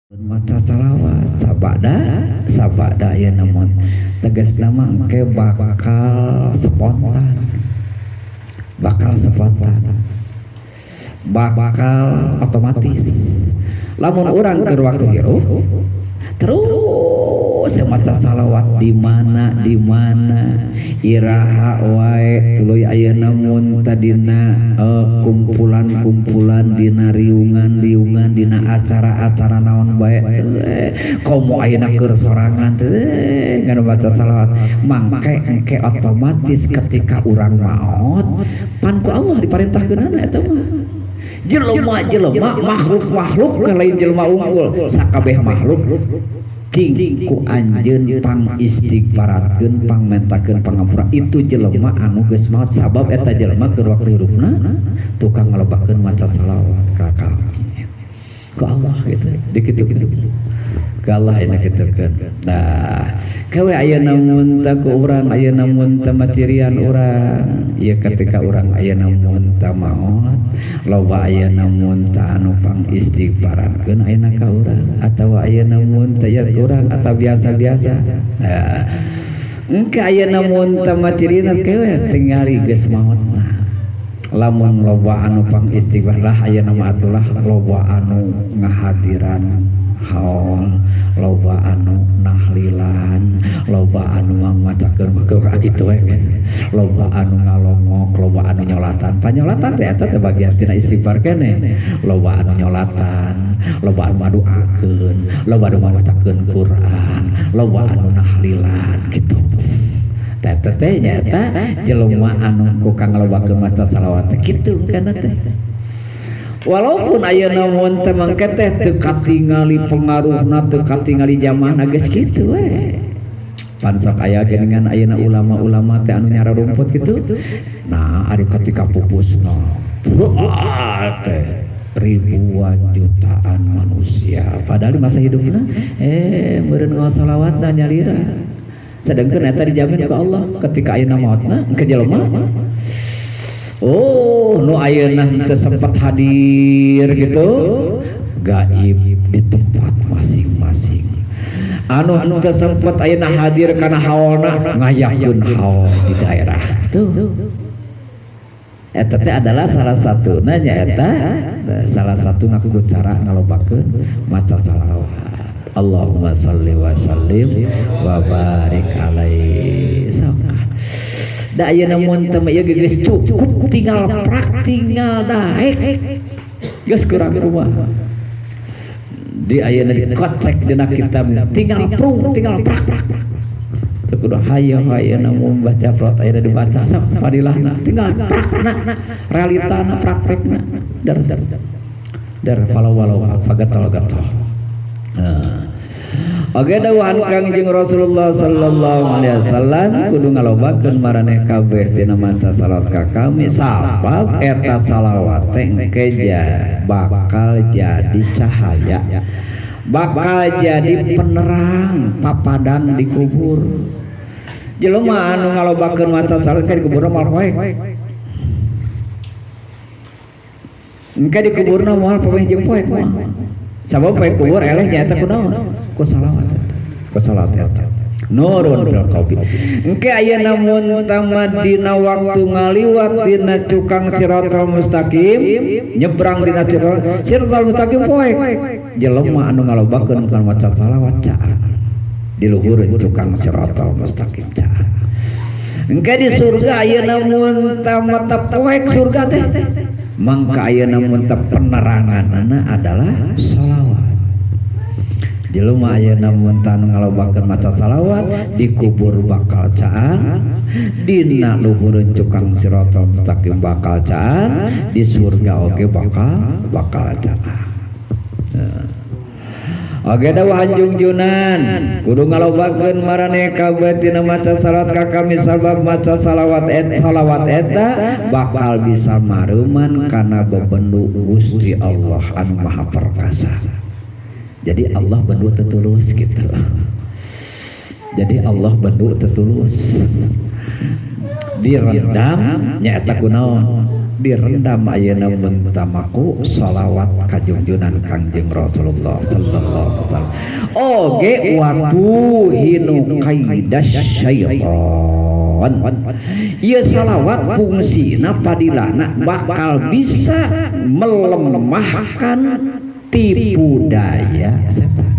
Maca salawat sabada sabada ya namun tegas nama engke bakal spontan, bakal spontan, bakal otomatis. Lamun urang keur waktu hirup terus maca salawat di mana di mana iraha wae tuluy ayeuna mun tadina kumpulan-kumpulan dina riungan-riungan dina acara-acara naon bae komo ayeuna keur sorangan teh ngan maca salawat mangke engke otomatis ketika urang maot pan ku Allah diparentahkeunana eta mah jelema-jelema makhluk-makhluk lain jelema unggul sakabeh makhluk cing ku anjeun pang istighfaratkeun pang mentakeun pangampura itu jelema anu geus maot sabab eta jelema keur waktu hirupna tukang ngalobakeun maca salawat ka kami ku Allah gitu dikitukeun ku Allah ini kitukeun. Nah kawe ayeuna mun tah ku urang ayeuna mun tah macirian urang ieu ketika urang ayeuna mun tah maot loba ayeuna mun tah anu pang istighfarankeun ayeuna ka urang atawa ayeuna mun tah ya urang atawa biasa-biasa. Nah engke ayeuna mun tah macirina kewe tingali geus maotna lamun loba anu pang istighfar lah ayeuna mah atulah loba anu ngahadiran haul loba anu nahlilan loba anu macakeun keur kitu we loba anu ngalongok loba anu nyolatan panyolatan teh eta teh bagian tina istighfar keneh loba anu nyolatan loba anu ngaduakeun loba anu macakeun Quran loba anu nahlilan kitu teh teh nyaeta jelema anu ku kang ngalobakeun maca salawat teh kitu kana teh. Walaupun ayeuna mun teh mangke teh teu katingali pengaruhna teu katingali jamahna geus kitu we. Pan sok aya geuningan ayeuna ulama-ulama teh anu nyara rumput kitu. Nah ari ketika pupusna teh ribuan jutaan manusia padahal di masa hidupna meureun ngaos salawatna nyalira. Sedangkan eta dijamin ku Allah ketika ayeuna maotna ke jelema oh nu ayeuna teu sempat hadir gitu gaib di tempat masing-masing anu teu sempat ayeuna hadir kana haolna ngayakeun haol di daerah tuh eta teh adalah salah satuna nyaeta salah satu ku cara ngalobakeun maca salawat. Allahumma salli wa sallim wa barik alaihi. Da ayeuna mun teh ieu geus cukup tinggal prak tinggal daek geus kurang kumaha di ayeuna dikocek dina kitab tinggal prung tinggal prak teu kudu hayo ayeuna mun baca prot ayeuna dibaca sok fadilahna tinggal prakna realitana praktekna dar dar dar falau walau fagatal gatal. Oke dawuhan Kangjeng Rasulullah sallallahu alaihi wasallam kudu ngalobakeun maraneh kabeh tina maca salawat ka kami sabab eta salawat teh engke bakal jadi cahaya bakal jadi penerang papadang di kubur. Jelema anu ngalobakeun maca salawat di kuburna moal poek engke di kuburna moal poek jeung poek moal sabab poek kubur eleh nyaeta kunaon ku salawat eta ku salawat eta nurun fil qalbi engke ayeuna mun tamad dina waktu ngaliwat dina cukang siratal mustaqim nyebrang dina siratal mustaqim poek jelema anu ngalobakeun kana maca salawat caang di luhureun cukang siratal mustaqim caang engke di surga ayeuna mun tamad poek surga teh mangka ayeuna mun teh peneranganana adalah salawat. Jelema ayeuna mun teh anu ngalobakeun maca salawat dikubur bakal caang dina luhureun cukang siratal mustaqim bakal caang di surga oge bakal caang. Oge dawuhan jungjunan kudu ngalobakeun maraneh kabeh tina maca salawat ka kami sabab maca salawat salawat eta bakal bisa mareuman kana bebendu Gusti Allah anu Maha Perkasa. Jadi Allah bendu tetulus gitu. Jadi Allah bendu tetulus direndam nyaeta kunaon Direndam ayeuna mun tamaku sholawat kajungjunan Kangjeng Rasulullah sallallahu alaihi wasallam. Oge watuhinu kaidas syaitan. Ieu salawat fungsina padilana bakal bisa melemahkan tipu daya setan.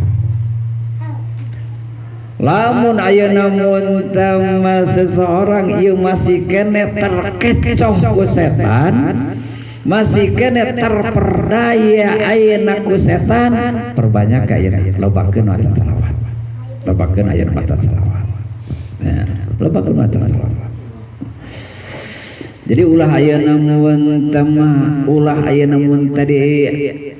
Lamun ayeuna mun tama seseorang ieu masih kene terkecoh ku setan, masih kene terperdaya ayeuna ku setan, perbanyak ayeuna, lobakeun maca salawat, lobakeun ayeuna maca salawat ya, lobakeun maca salawat. Jadi ulah ayeuna mun tama, ulah ayeuna mun tadi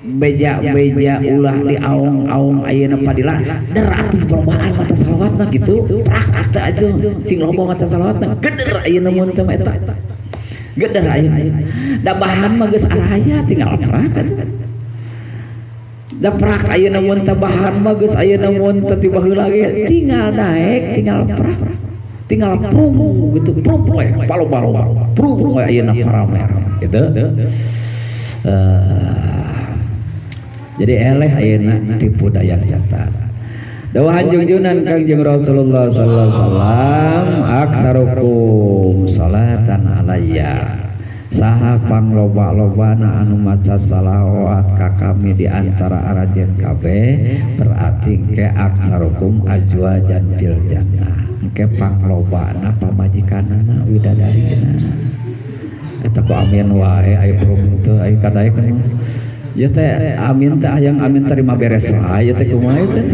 beja-beja, ulah di aong-aong ayeuna padilah der atuh perlombaan maca salawat mah gitu. Prak atuh atuh sing loba maca salawat mah geder ayeuna mun teh eta geder ayeuna. Da bahan mah geus araya, tinggal prak atuh. Da prak ayeuna mun teh, bahan mah geus ayeuna mun teh ti baheula ge tinggal daek, tinggal prak, tinggal prung gitu, prung we balo-balo, prung we ayeuna parame gitu. Jadi eleh ayeuna tipu daya setan. Dawuhan jungjunan Kangjeng Rasulullah sallallahu alaihi wasallam, aksarukum salatan alayya, saha pangloba-lobana anu maca salawat ka kami di antara aranjeun kabeh, berarti ke aksarukum azwajan fil jannah, engke panglobana pamajikanana widadarina eta. Ku amin wae aya prung teu aya kadaek ya teh, amin teh hayang amin terima beres wae teh, kumaha teh?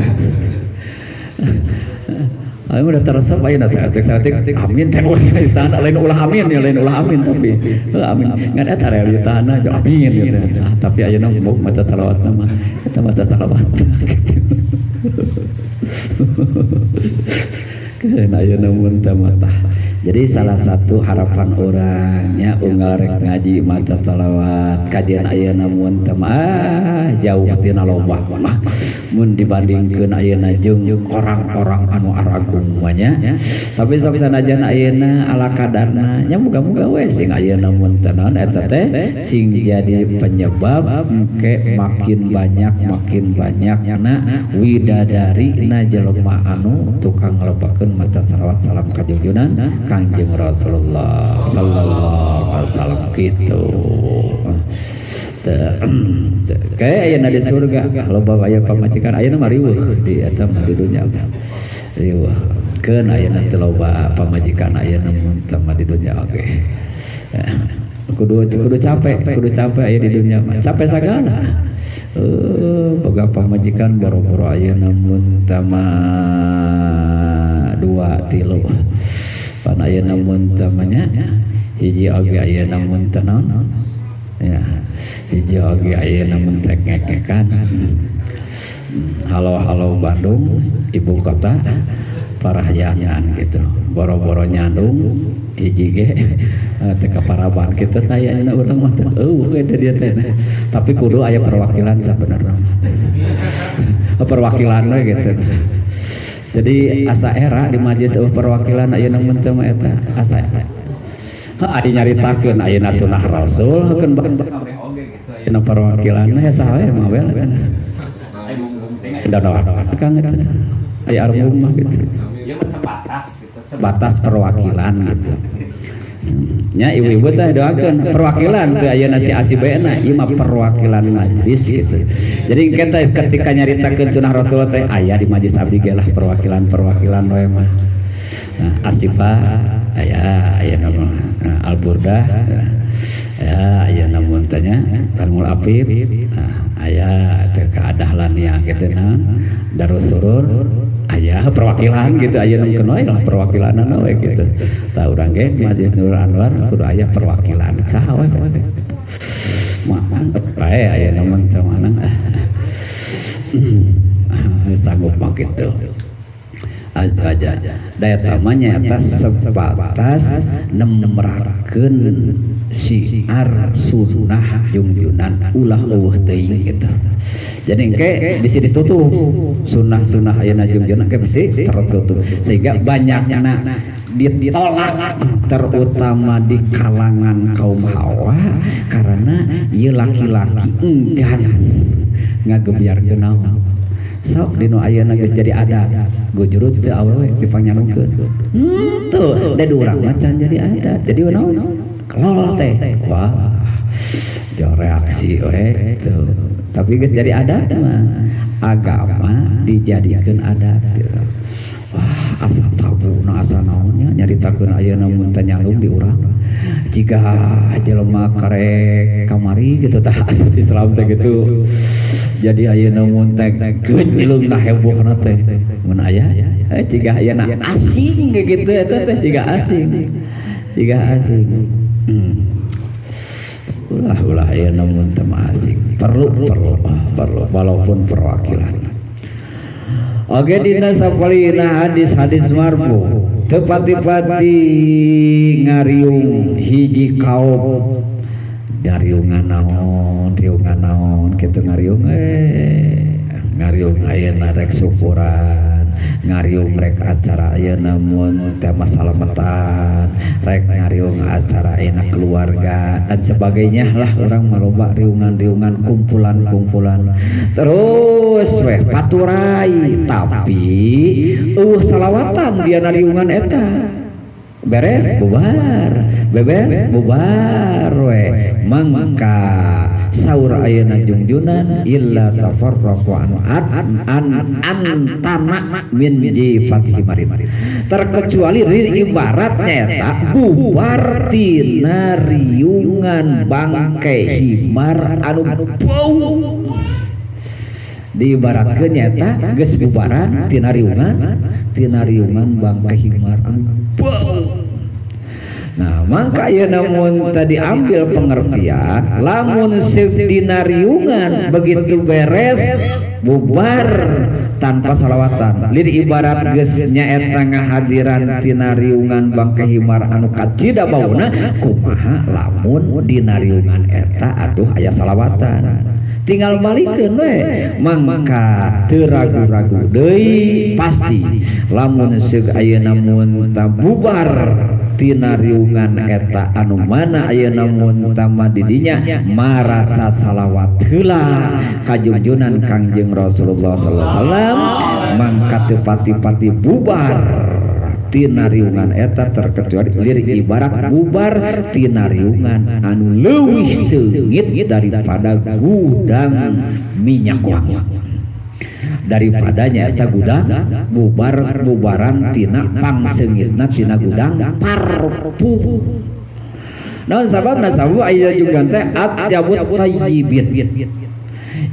Ayo udah teresep ayeuna saeutik saeutik amin teh ulah realitana, lain ulah amin ya, lain ulah amin, tapi amin ngan eta realitana amin gitu. Ah, tapi ayeuna mau maca salawat mah eta maca salawat gitu. Keun ayeuna mun teh mah. Jadi salah satu harapan orangnya unggal rek ngaji maca salawat kajian ayeuna mun teh mah jauh tina loba mah mun dibandingkeun ayeuna jeung orang-orang anu aragung mah nya. Tapi sok sanajan ayeuna ala kadarna nya, muga-muga we sing ayeuna mun teh naon eta teh sing jadi penyebab engke makin banyak na widadari na jelema anu tukang ngalobakeun maca salawat salam ka junjunan Kangjeng Rasulullah sallallahu alaihi wasallam gitu. Kayak ayeuna di surga loba aya pamajikan, ayeuna mah riweuh di eta mah, di dunya riweuh. Keun ayeuna teu loba pamajikan ayeuna mun teh mah di dunya oge. Kudu kudu capek, kudu capek aya di dunya mah, capek sagala. Boga pamajikan boro-boro ayeuna mun teh mah dua tilu, pan ayeuna mun teh mah nya hiji oge ayeuna mun teh naon ya, hiji oge ayeuna mun teh ngekekan. Halo halo Bandung, ibu kota parahyangan gitu, boro-boro nyandung hiji ge teh kaparaban kitu teh ayeuna urang mah teh eueuh eta dia teh. Tapi kudu aya perwakilan sabenerna, perwakilan we gitu. Jadi asa era di majelis eueuh perwakilan ayeuna mun teh mah eta asa adi nyaritakeun ayeuna sunah Rasul keun ayeuna perwakilan ya saha we mah we Kang eta aya armum mah gitu. Ya mah sebatas gitu. Batas perwakilan gitu nya. Ibu-ibu teh doakeun perwakilan teh ayeuna si asibena ieu mah perwakilan majlis gitu. Jadi kita ketika nyaritakeun sunah Rasul teh aya di majlis abdi ge lah perwakilan-perwakilan we mah. Nah, asifa aya aya nama, nah, Al-Burdah ya aya namun tanya Tanmul Afif, nah, aya teh keadahlania gitu, nah, Darus Surur aya perwakilan gitu aya nu keun we lah perwakilanna we gitu. Tah, urang ge Masjid Nurul Anwar kudu aya perwakilan saha we mah bae aya namun teh mana sanggup mah gitu. Azwaja da eta mah nyaeta sebatas nemrakeun syiar sunnah jungjunan, ulah euweuh teuing gitu. Jadi engke bisa ditutup sunnah-sunnah ayeuna jungjunan, engke bisi tertutup sehingga banyakna ditolak, terutama di kalangan kaum hawa, karena ieu laki-laki enggan ngagebyarkeun naon. Sok dinu ayeuna geus jadi adat gujurut teu awewe dipangnyanungkeun henteu, da urang mah can jadi adat. Jadi naon kelol teh, wah, jauh reaksi we tuh. Tapi geus jadi adat mah, agama dijadikeun adat gitu. Wah, asa tabu na, asa naonnya nyaritakeun ayeuna mun teh nyalung di urang jika jelema karek kamari gitu tah, asa Islam teh gitu. Jadi ayeuna mun teh geus na hebohna teh mun aya jiga ayeuna asing gitu, eta teh jiga asing, jiga asing. Ulah, ulah ayeuna mun teh asing. Perlu, perlu, perlu, walaupun perwakilan. Oke, dina sapalihna hadis-hadis marfu, teu pati-pati ngariung hiji kaum, ngariungan naon, riungan naon kitu, ngariung ngariung ayeuna rek syukuran, ngariung rek acara ayeuna mun teh salamatan, rek ngariung acara ayeuna keluarga dan sebagainya lah. Urang mah riungan-riungan, kumpulan-kumpulan terus weh paturai, tapi euweuh salawatan dia riungan eta. Beres bubar, beres bubar we. Mangka saur ayeuna jungjunan illa tafarraqu an an antana min jifati himarin, terkecuali ibaratnya eta bubar tina riungan bangke himar anu bau. Diibaratkeun nyata geus bubaran tina riungan bangke himar anu bau. Nah, maka ya namun tadi ambil pengertian lamun seuk dina riungan begitu beres bubar tanpa salawatan, lir ibarat geus nyaeta ngahadiran tina riungan bangke himar anu kacida bauna, kumaha lamun dina riungan eta atuh aya salawatan, tinggal balikeun we. Mangka teu ragu-ragu deui, pasti lamun seuk ayeuna mun bubar tina riungan eta anu mana ayeuna mun tama didinya maraca salawat heula kajungjunan Kangjeng Rasulullah sallallahu alaihi wasallam, mangka teu pati-pati bubar tina riungan eta terkecuali lir ibarat bubar tina riungan anu leuwih seungit daripada gudang minyak wangi, daripada nyata gudang bubar bubaran tina pangseungitna tina gudang parfum. Naon sababna? Sabab aya juga teh atyabut tayyibin.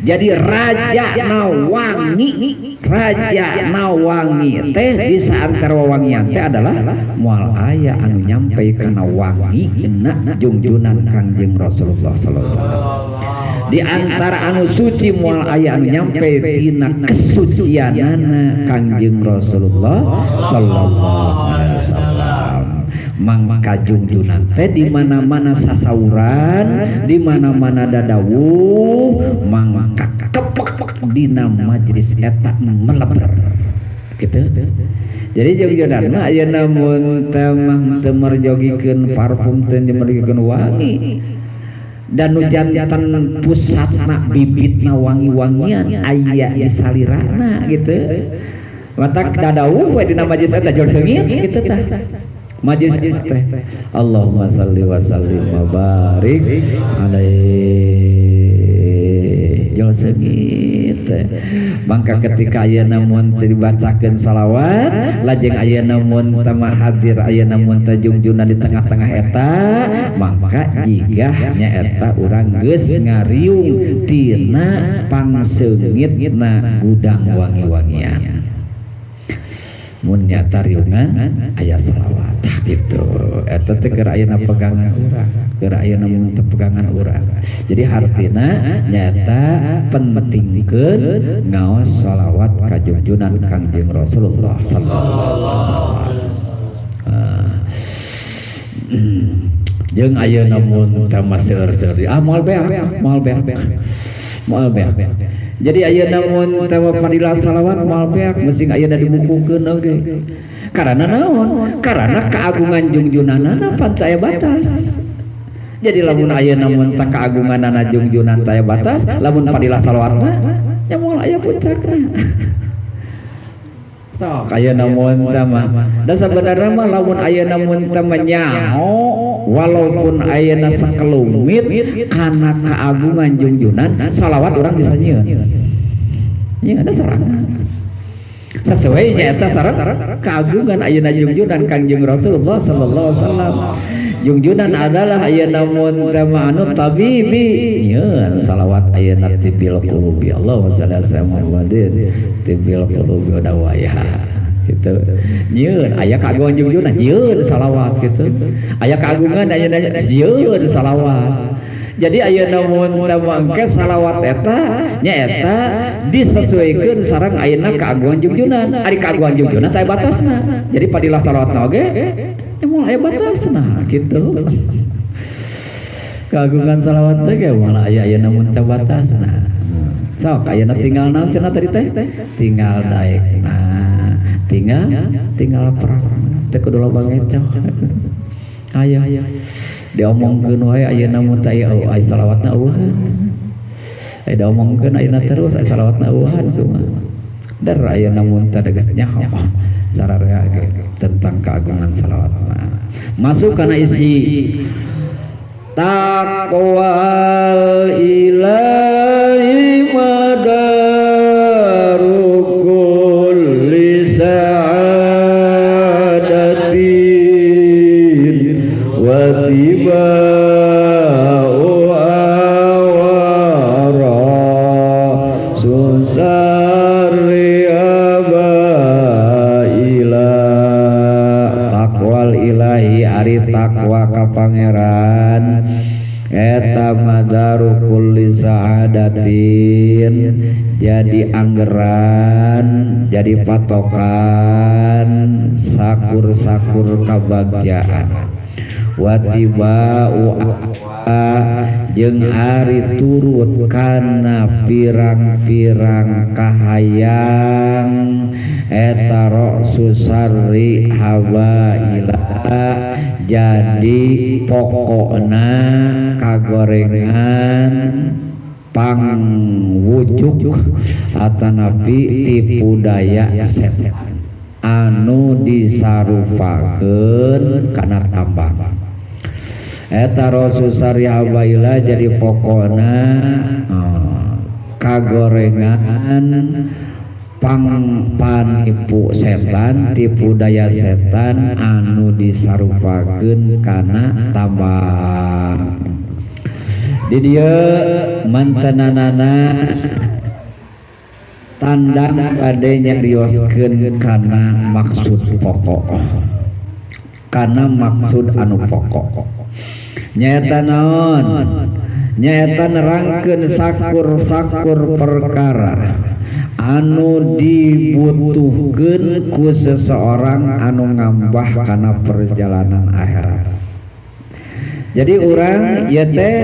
Jadi raja nawangi, raja nawangi teh di saantero wawangian teh adalah moal aya anu nyampe kana wangi na jungjunan Kangjeng Rasulullah sallallahu alaihi wasallam. Di antara anu suci moal aya anu nyampe tina kesucianana Kangjeng Rasulullah sallallahu alaihi wasallam. Mangka jungjunan teh di mana-mana sasauran, di mana-mana dadawuh, mangka kepek dina majelis eta meleber gitu. Jadi jungjunan mah ayeuna mun teh mah teu merjogikeun parfum, teu merjogikeun wangi, dan nu janten pusatna bibitna wangi-wangian aya di salirana gitu. Matak dadawuh we dina majelis eta jol seungit gitu tah majelis teh. Allahumma salli wa sallim wa barik alaihi, jol seungit teh. Mangka ketika ayeuna mun teu dibacakeun salawat, lajeng ayeuna mun teu hadir, ayeuna mun teu jungjuna di tengah-tengah eta, mangka jigah nyaeta urang geus ngariung tina pangseungitna gudang wangi-wangian. Mun nyata riungan aya salawat. Tah gitu. Eta teh keur ayeuna pegangan urang, keur ayeuna mun teu pegangan urang. Jadi hartina nyata pentingkeun ngaos salawat ka junjunan Kangjeng Rasulullah sallallahu alaihi wasallam. Ah. Jeung ayeuna mun teu mah seueur-seueur, ah, moal beak, moal beak, moal beak. Jadi ayeuna mun teu fadilah salawat moal beak, mesti ayeuna dibukukeun oge. Karena naon? Karena keagungan jungjunanana pan teu aya batas. Jadi lamun ayeuna mun teu keagunganana jungjunan teu aya batas, lamun fadilah salawatna nya moal aya puncakna. Sok ayeuna mun teu mah. Da sabenerna mah lamun ayeuna mun teu mah nyaho, walaupun ayeuna sakelumit kana keagungan jungjunan, salawat urang bisa nyieun. Nyieun ada sorangan. Sesuai nya eta sareng keagungan ayeuna jungjunan Kangjeng Rasulullah sallallahu alaihi wasallam. Jungjunan adalah ayeuna mun teu mah anu tabibi, nyieun salawat ayeuna tibbil qulubi. Allahumma shalli ala Muhammadin tibbil qulubi wa dawaiha gitu. Nyieun aya kagungan jungjunan, nyieun salawat gitu. Aya kagungan ayeuna, nyieun salawat. Jadi ayeuna mun teu mangke salawat eta nya eta disesuaikeun sareng ayeuna kagungan jungjunan. Ari kagungan jungjunan teh batasna. Jadi fadilah salawatna oge nya moal aya batasna gitu. Kagungan salawat teh ge moal aya ayeuna mun teu batasna. Sok ayeuna tinggal naon cenah tadi teh? Tinggal daekna, tinggal tinggal perang, teu kudu loba ngecoh. Aya diomongkeun wae ayeuna mun teh aya aya salawatna eueuhan. Aya diomongkeun ayeuna terus aya salawatna eueuhan kumaha. Der ayeuna mun teh geus nyaho sararea ge tentang keagungan salawat mah. Masuk kana isi taqwal ilahi madaru kulli sa'adatin wa tibau awara susarri abaila. Taqwal ilahi ari takwa ka pangeran eta madaru kulli sa'adatin, jadi anggeran, jadi patokan sakur-sakur kabagjaan. Watibau jeung ari turut kana pirang-pirang kahayang eta susarri habaila, jadi pokokna kagorengan pangwujuk atanapi tipu daya setan anu disarupakeun kana tambang. Eta rasusari habaila jadi pokokna kagorengan pang panipu setan, tipu daya setan anu disarupakeun kana tambang. Di dieu mantenanana tandang bade nyarioskeun kana maksud pokok, kana maksud anu pokok nyaeta naon? Nyaeta nerangkeun sakur-sakur perkara anu dibutuhkeun ku seseorang anu ngambah kana perjalanan akhirat. Jadi urang ieu teh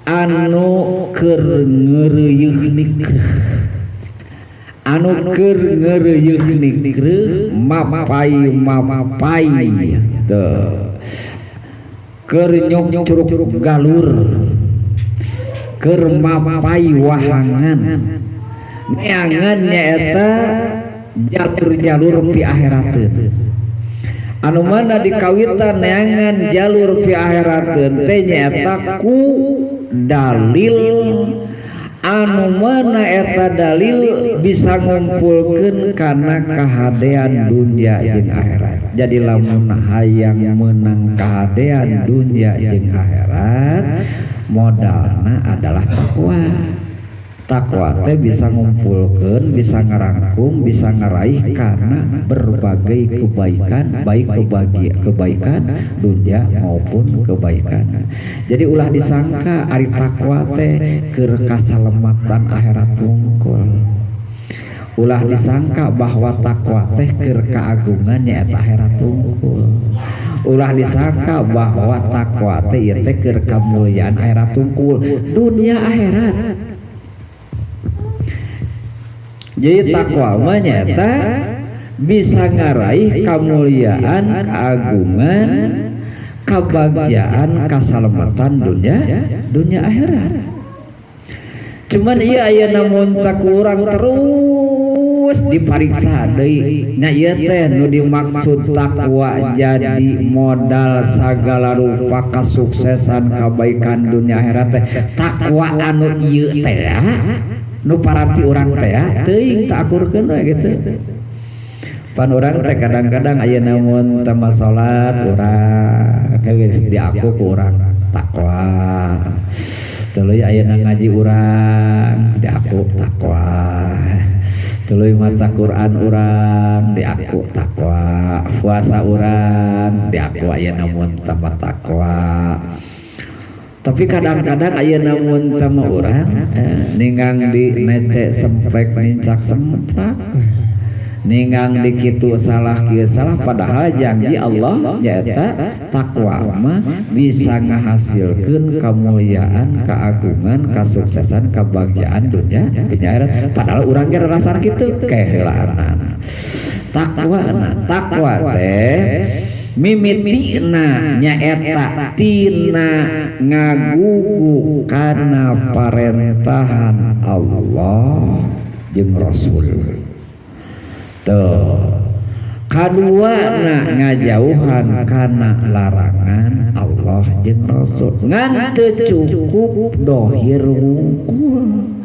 anu keur ngeureuyeuh nikreuh, anu keur ngeureuyeuh nikreuh mapai mapai teu keur nyokcruk galur, keur mapai wahangan, neangan nyaeta jalur-jalur pi akhirateun. Anu mana dikawitan neangan jalur pi akhirateun teh nyaeta ku dalil, anu mana eta dalil bisa ngumpulkeun kana kahadean dunia jeung akhirat. Jadi lamun hayang menang kahadean dunia jeung akhirat, modalna adalah takwa. Takwa teh bisa ngumpulkeun, bisa ngarangkum, bisa ngaraih karena berbagai kebaikan, baik kebaikan dunia maupun kebaikan. Jadi ulah disangka ari takwa teh keur kasalamatan akhirat tungkul. Ulah disangka bahwa takwa teh keur keagungan nyaeta akhirat tungkul. Ulah disangka bahwa takwa teh ieu teh keur kamuliaan akhirat tungkul, dunia akhirat. Jadi takwa mah nyaeta bisa ngaraih kemuliaan, keagungan, kebahagiaan, keselamatan dunia, dunia akhirat. Cuman iya aya namun tak kurang terus dipariksa deui. Nya ieu teh nu dimaksud takwa jadi modal sagala rupa kasuksesan kebaikan dunia akhirat teh takwa anu ieu teh ya, nu paranti urang teh ya, teuing tak akurkeun we gitu. Pan urang teh kadang-kadang aya namun tambah salat urang geus diaku ku urang takwa. Tuluy ayeuna ngaji urang diaku takwa. Tuluy maca Quran urang diaku takwa. Puasa urang diaku ayeuna mun tambah takwa. Tapi kadang-kadang ayeuna mun tambah urang ninggang di nece semprek nincak sempak. Ninggang di kitu salah kieu salah, padahal janji Allah nyaeta takwa mah bisa ngahasilkeun kemuliaan, keagungan, kesuksesan, kebahagiaan dunia dunia akhirat. Padahal urang ge rarasaan kitu keheulaanan. Takwa na takwa teh mimitina nyaeta tina ngagugu kana parentahan Allah jeung Rasul. Tuh. Kaduana ngajauhan kana larangan Allah jeung Rasul. Ngan teu cukup dohir wungkul,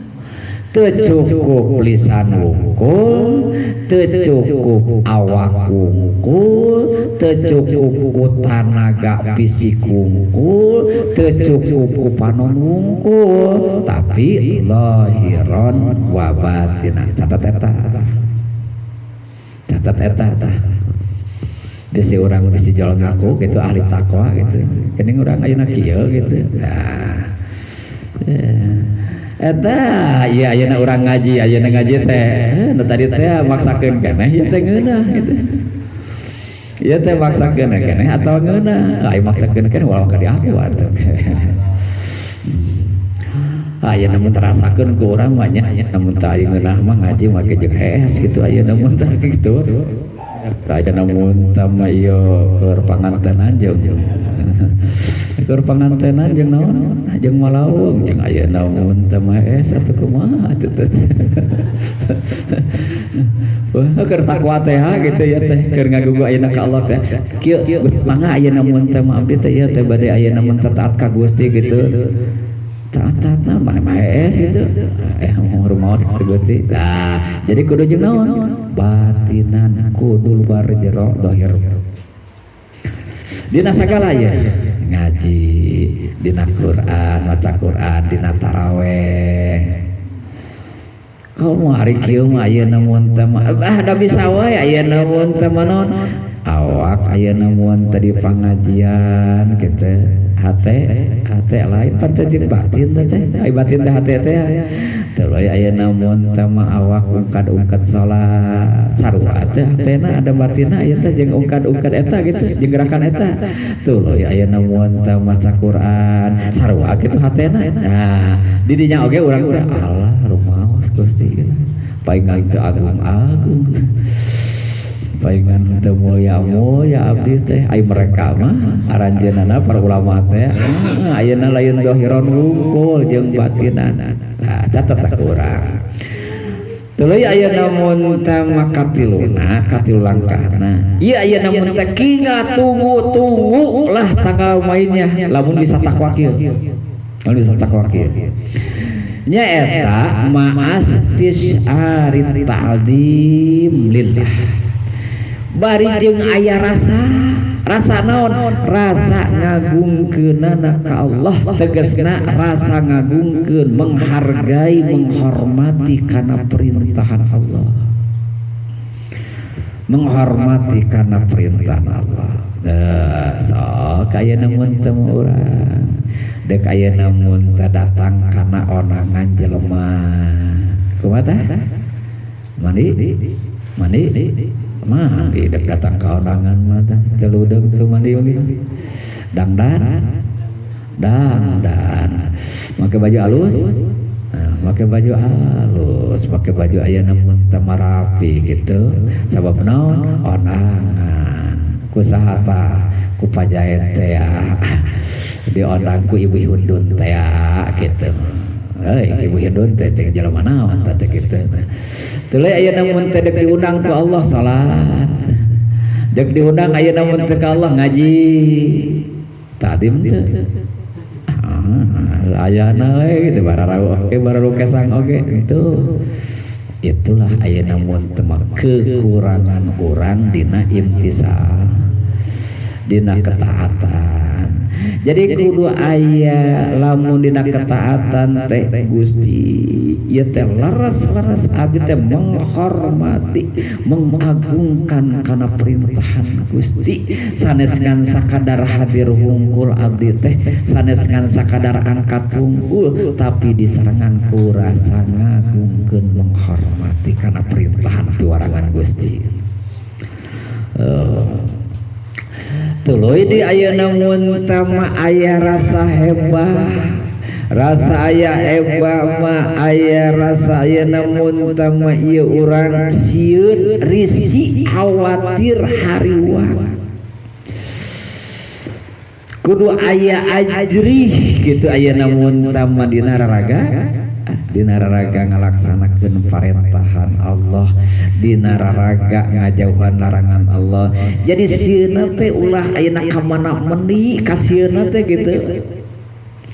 teu cukup lisan wungkul, teu cukup awak wungkul, teu cukup ku tanaga fisik wungkul, teu cukup ku panon wungkul, tapi lahiran wa batinan. Catat eta. Catat eta tah. Bisi urang bisi jual ngaku gitu ahli takwa gitu. Kening urang ayeuna kieu gitu. Nah. Eta ieu ayeuna urang ngaji, ayeuna ngaji teh nu tadi teh maksakeun keneh ieu teh ngeunah gitu. Ieu teh maksakeun keneh atawa ngeunah. Ai maksakeun keneh ulah ka diaku atuh. Aya namun terasakeun ku urang mah nya, namun teh aya ngeunah mah ngaji make jeung hees gitu aya namun teh gitu. Aya namun teh mah ieu keur pangantenan jeung keur pangantenan jeung naon jeung malaung jeung aya namun teh mah hees atuh kumaha atuh teh. Wah keur takwa teh gitu ya teh keur ngagugu ayeuna ka Allah teh. Kieu mangga aya namun teh mah abdi teh ieu teh bade aya namun teh taat ka Gusti gitu. Taat-taatna mana mah hees gitu. Mau rumaot Gusti. Nah, jadi kudu jeung naon? Batinan kudu luar jero dohir. Dina sagala ya ngaji, dina Quran, maca Quran, dina taraweh. Kau hari kieu mah ayeuna mun teh mah ah da bisa wae ayeuna mun teh mah naon? Awak ayeuna mun teh di pangajian gitu. Hate hate lain pan teh jeung batin teh ai batin teh hate teh tuluy ayeuna mun teh mah awak ungkad-ungkad salat sarua teh hatena ada batinna ieu teh jeung ungkad-ungkad eta gitu jeung gerakan eta tuluy ayeuna mun teh maca Quran sarua kitu hatena. Nah di dinya oge urang teh Allah rumaos Gusti gitu paingan teu agung-agung paingan teu mulia-mulia abdi teh ai mereka mah aranjeunana para ulama teh ayeuna lain dohiron wungkul jeung batinan. Nah catat tah urang tuluy ayeuna mun teh mah katiluna katilu langkahna ieu ayeuna mun teh kinga tunggu-tunggu lah tanggal mainnya lamun bisa takwa kieu, lamun bisa takwa kieu nyaeta ma'astis arit ta'zim lillah bari jeung aya rasa rasa naon rasa ngagungkeun. ngagungkeunana ka Allah, tegasna rasa ngagungkeun, menghargai, menghormati kana perintahan Allah, menghormati kana perintahan Allah. Nah, sok aya namun temu urang dek aya namun teu datang kana ondangan jelema, kumaha tah? Mandi mandi mandi. Dek datang ke ondangan mah tah teu ludeung, teu mandi mandi, dangdan dangdan, make baju alus. Nah, make baju halus, make baju aya namun teu marapi gitu. Sabab naon? Ondangan. Ku saha tah? Ku pajaen teh ya. Diondang ku Ibu Hindun teh ya gitu. Heuy, Ibu Hindun teh teh jelema naon tah teh kitu. Tuluy aya namun teh dek diundang ku Allah salat. Dek diundang aya namun teh ka Allah ngaji. Tadi teu ah, ayana we gitu, bararau oke, bararau kesang oke itu. Itulah aya namun teh kekurangan orang dina imtisal, dina ketaatan. Jadi kudu aya lamun dina ketaatan teh, Gusti, ieu teh leres-leres abdi teh menghormati, mengagungkan kana perintahan Gusti, sanes ngan sakadar hadir hungkul abdi teh, sanes ngan sakadar angkat hungkul, tapi disarengan ku rasa ngagungkeun, menghormati kana perintahan piwarangan Gusti. Tuluy di ayeuna mun tama aya rasa hebat, rasa aya hebat mah aya rasa ayeuna mun tama ieu urang sieun, risi, khawatir, hariwang, kudu aya ajrih gitu ayeuna mun tama dina raraga, dina raraga ngalaksanakeun parentahan Allah, dina raraga ngajauhan larangan Allah. Jadi sieuna teh ulah ayeuna ka mana meuni kasieuna teh gitu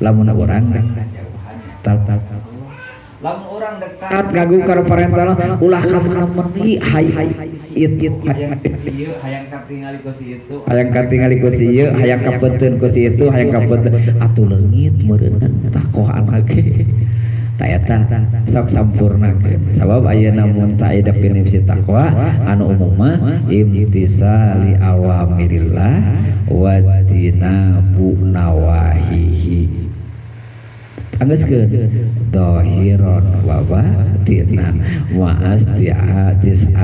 lamun urang tal tal. Lamun urang dekat ngagu ka parentah Allah, ulah ka mana meuni hay itu. Hayang ieu, hayang katingali ku si itu. Hayang katingali ku si ieu, hayang kapeunteun ku si itu, hayang kapeunteun atuh leungit meureunna takohan ge. Ta eta sok sampurnakeun, sabab ayeuna mun ta aya definisi takwa anu umum mah imtisali awamirillah wa jtinabu nawahihi, anggeuskeun dhahiron wa batinan wa asti'atis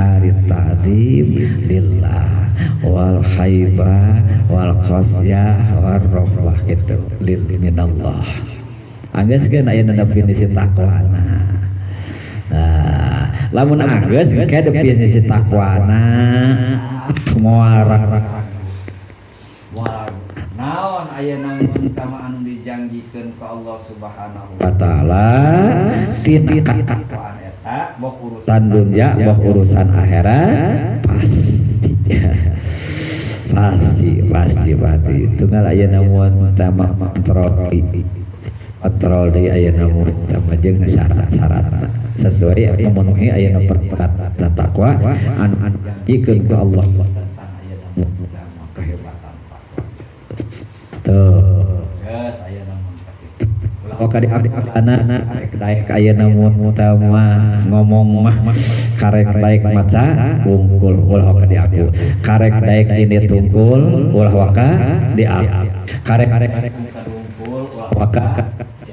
ta'zim lillah wal haibah wal khasyah war rahbah gitu lil minallah. Anggeuskeun ayeuna definisi takwana. Nah, lamun anggeus ke definisi takwana moal Moal naon ayeuna mun kama anu dijanjikeun ku Allah Subhanahu wa taala tina ketakwaan eta boh urusan dunya boh urusan akhirat, pasti pasti pasti pasti. Tunggal ayeuna mun tama kontrol, kontrol deui ayeuna mun tama jeung syarat-syaratna sesuai memenuhi ayeuna perkara takwa anu anu ku Allah. Tentang ayeuna mun tama kehebatan takwa. Tuh. Geus ayeuna mun kitu. Oh, kadi anak daek ayeuna mun tama ngomong mah karek daek maca wungkul, ulah waka di aku, karek daek ini tungkul, ulah waka di aku, karek Kadungkul ulah waka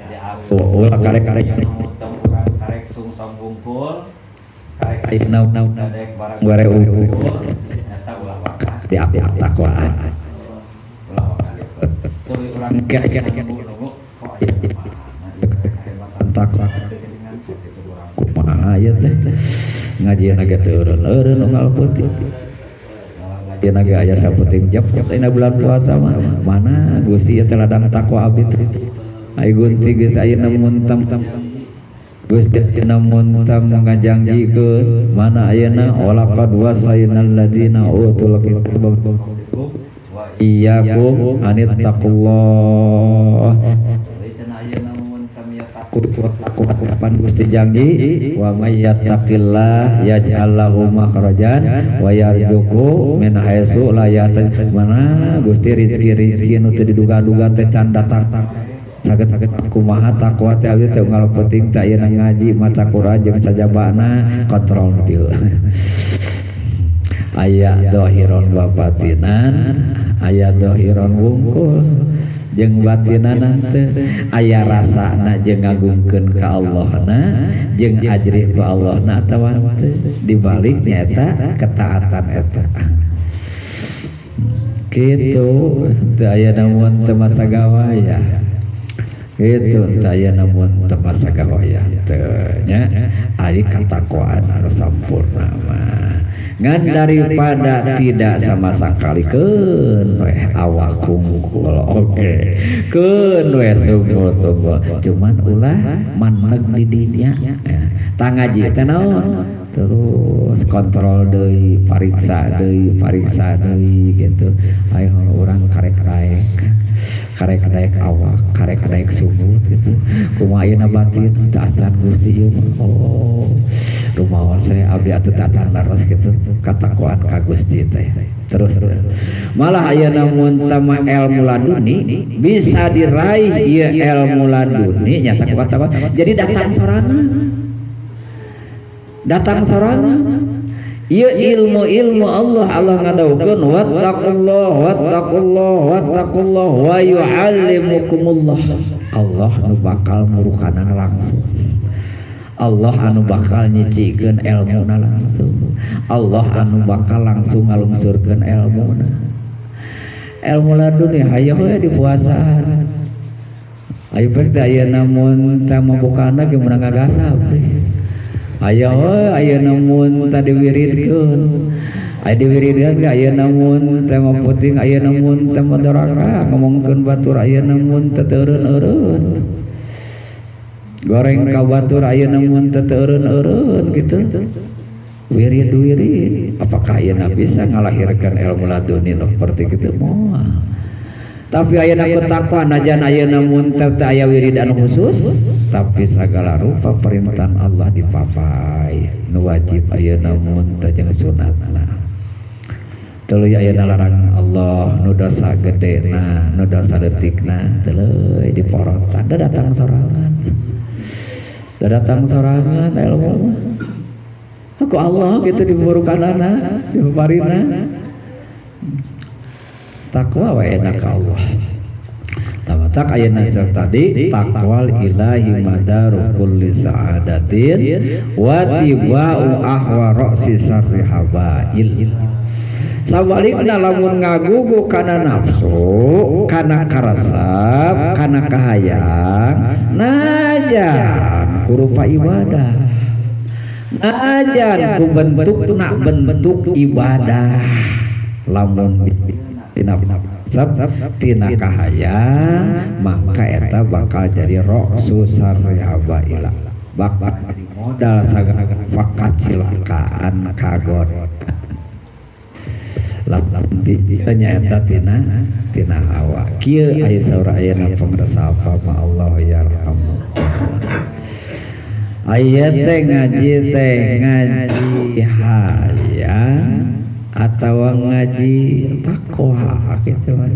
di aku. Ulah karek karek. Ayeuna mun tama urang karek sungsang wungkul, karek ayeuna daek barang bare unggul eta ulah waka di aku takwaan. Ulah waka di aku. Tuluy urang nunggu kok ayeuna mah ieu kehebatan takwa dengan sakitu urang. Kumaha ieu teh ngajieuna ge teu eureun-eureun unggal peuting, ngajieuna ge aya saputing jepot dina bulan puasa mah. Mana Gusti ieu teh ladang takwa abdi teh? Ai gunti geus ayeuna mun tam Gusti ayeuna mun tam ngajangjikeun mana ayeuna walaqad wasainal ladina utul kitaba wa iyyakum anittaqullah. Tuluy cenah ayeuna mun tam ya Takut takut kapan Gusti janji wa may yattaqillah yaj'al lahu makhrajan wa yarzuqhu min haitsu la yahtasib. Mana Gusti rizki-rizki nu teu diduga-duga teh can datang. Saged kumaha takwa teh abdi teh unggal penting teh ayeuna ngaji maca Quran jeung sajabana kontrol dieu. Aya dohiron wa batinan, aya dohiron wungkul jeung batinan teh aya rasana jeung ngagungkeun ka Allahna jeung ajrih ku Allahna atawa teu. Dibalik nyaeta ketaatan eta. Kitu teu aya namun teu masa gawaya. Kitu teu aya namun teu masa gawaya teu nya ari katakwaan anu sampurna mah. Ngan daripada tidak sama sekali keun weh awak kungkul oke keun weh sungguh tunggul cuman ulah maneg di dinya ya. Tangaji teh naon terus kontrol deui pariksa deui pariksa deui gitu ayo urang karek daek karek daek awak karek daek sumut gitu kumaha ayeuna batin taatan Gusti ieu mah oh rumaos saya abdi atuh taatan leres gitu katakwaan ka Gusti teh terus malah ayeuna mun tama ilmu laduni bisa diraih ieu ilmu laduni nyata ku kata jadi datang sorangan ieu ilmu-ilmu Allah Allah ngadawuhkeun wattaqullah wattaqullah wattaqullah wa yu'allimukumullah. Allah nu bakal murukanan langsung, Allah anu bakal nyicikeun ilmuna langsung, Allah anu bakal langsung ngalungsurkeun ilmuna. Ilmu laduni hayo we dipuasaan ayo pek teh ayeuna mun teh mabukana ge meunang ngagasap ayo we ayeuna mun teh diwiridkeun aya diwiridkeun ge ayeuna mun teh mah penting ayeuna mun teh mah doraka ngomongkeun batur ayeuna mun teh teu eureun-eureun goreng ka batur ayeuna mun teh teu eureun-eureun gitu wirid-wirid apakah ayeuna bisa ngalahirkan ilmu laduni nu seperti kitu moal. Tapi ayeuna ku takwa najan ayeuna mun teh teu aya wirid anu khusus tapi sagala rupa perintahan Allah dipapai nu wajib ayeuna mun teh jeung sunatna tuluy ayeuna larangan Allah nu dosa gedena nu dosa leutikna tuluy diporotan da datang sorangan da datang sorangan ilmu mah ku Allah gitu diburukanana dipaparina takwa wa enak ka Allah. Tamatak ayeuna tadi taqwal ilahi madaru kulli sa'adatin wa tibau ahwa ra'si sarri habail. Sabalikna lamun ngagugu kana nafsu, kana karasap, kana kahayang, najan kurupa ibadah. Najan ku bentukna bentuk ibadah. Lamun tina sab tina kahayang maka eta bakal jadi roksu saryabaila bakal jadi modal sagala kasilakaan kagon lamun nyaeta tina tina hawa kieu aya saur ayeuna pangrasa apa ma Allah yarhamu aya teh ngaji hayang atau ngaji takwa gitu mah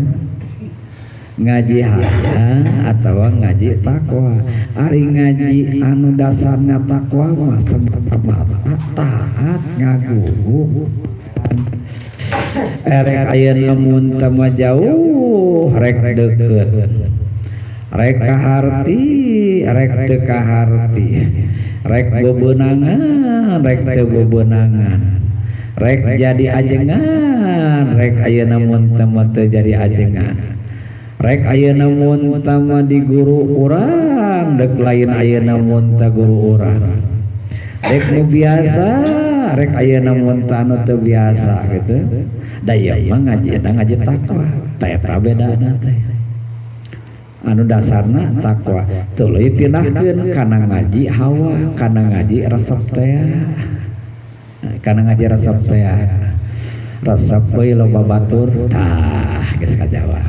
ngaji hayang atau ngaji takwa. Ari ngaji anu dasarnya takwa mah semata taat ngagugu erek ayeuna mun teu mah jauh rek deukeut rek kaharti rek teu kaharti rek bebenangan rek teu bebenangan rek jadi ajengan rek ayeuna mun teu mah teu jadi ajengan rek ayeuna mun teu mah di guru urang dek lain ayeuna mun teu guru urang rek nu biasa rek ayeuna mun teu anu teu biasa gitu da ieu mah ngajina ngaji takwa tah eta bedana teh anu dasarna takwa tuluy pindahkeun kana ngaji hawa kana ngaji resep teh kana ngaji resep teh resep deui loba batur tah geus kajawab.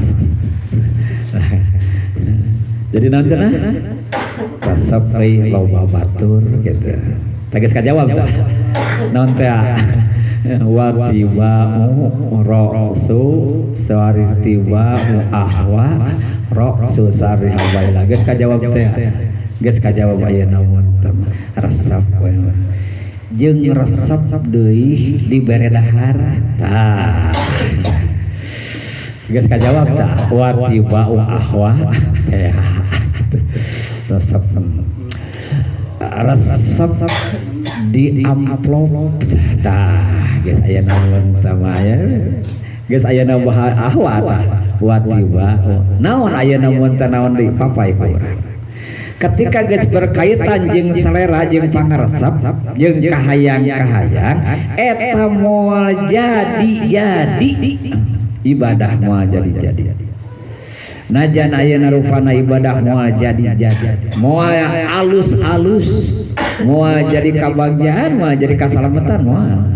Jadi nanti nah Resep euy loba batur gitu. Tah, geus kajawab tah. Naon teh? Wattiba'u ra'su wattiba'u ahwa ra'su syarri habaila. Geus kajawab teh. Geus kajawab ayeuna mun teh resep we. Jeung resep deui dibere dahar. Tah. Geus kajawab tah, wattiba'u ahwa teh. Resep resep di amplop tah, geus aya naon tah mah ya, geus aya nambah ahwa tah, wattiba naon aya namun teh, naon deui papai ku urang. Ketika geus berkaitan jeung selera jeung pangaresep jeung kahayang-kahayang, eta moal jadi-jadi ibadah, moal jadi-jadi. Najan ayeuna rupana ibadah moal jadi-jadi, moal alus-alus, moal jadi kabagjaan, moal jadi kasalamatan, moal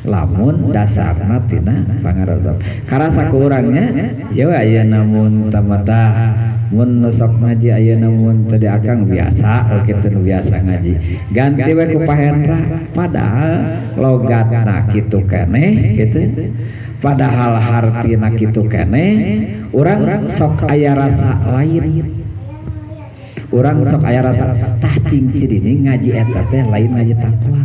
lamun dasarna tina pangaresep. Karasa ku urangnya ieu ayeuna mun tamata mun nu sok ngaji ayeuna mun tadi akang biasa, oh kitu nu biasa ngaji ganti we ku Pak Hendra, padahal logatna kitu keneh gitu, padahal hartina kitu keneh. Urang sok aya rasa lain, urang sok aya rasa tah cing ini ngaji eta teh lain ngaji takwa.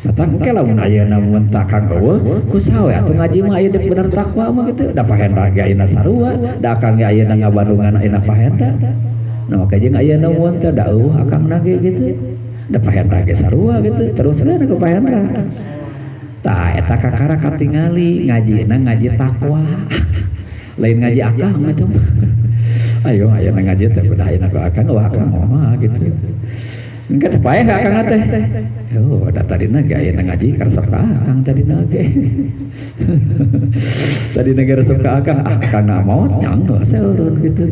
Datang ke lamun ayeuna mun takang eueuh ku saha we atuh ngaji mah, aya deuk bener takwa mah gitu, da Pak Hendra ge ayeuna sarua, da akang ge ayeuna ngabandungan ayeuna Pak Hendra. Nah, maka jeung ayeuna mun teh da eueuh akang ge gitu, da Pak Hendra ge sarua gitu, terus we ku Pak Hendra. Tah, eta kakara katingali ngajina ngaji takwa, lain ngaji akang itu. Ayo ayeuna ngaji teh udah ayeuna ku akang, wah akang mah gitu. Engke teh paeh akang teh. Oh, da tadina ge ayeuna ngaji karesep ka akang tadina ge. Tadina ge resep ka akang, ah akang mau nyang saurun gitu.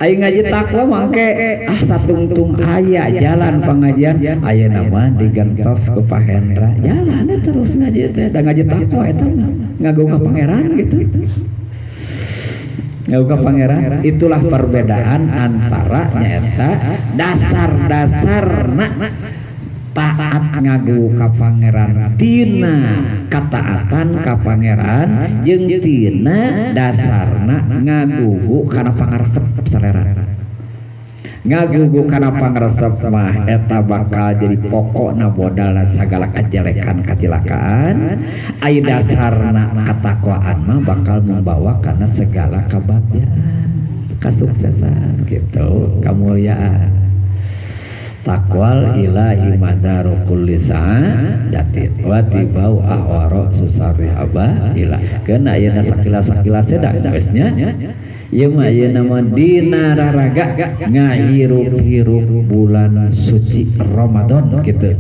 Aing ngaji takwa mangke ah satungtung aya jalan pengajian ayeuna mah digentos ku Pak Hendra, jalan terus ngaji teh, da ngaji takwa eta mah ngaguh ka pangeran gitu, ngaguh ka pangeran. Itulah perbedaan antara nyaeta dasar-dasarna taat ngaguh ka pangeran, tina kataatan ka pangeran jeung tina dasarna ngagugu kana pangaresep selera. Ngagugu kana pangaresep mah eta bakal jadi pokokna modalna sagala kajelekan, kacilakaan. Ai dasarna katakwaan mah bakal membawa kana segala kebahagiaan, kesuksesan gitu, kemuliaan. Taqwal ilahi madaru kulli sa'adatin wattiba'u ahwa ra'su syarri habaila. Keuna ayeuna sakila-sakila sedang geus nya, ieu mah ayeuna mah dina raraga ngahirup-hirup bulan suci Ramadan gitu.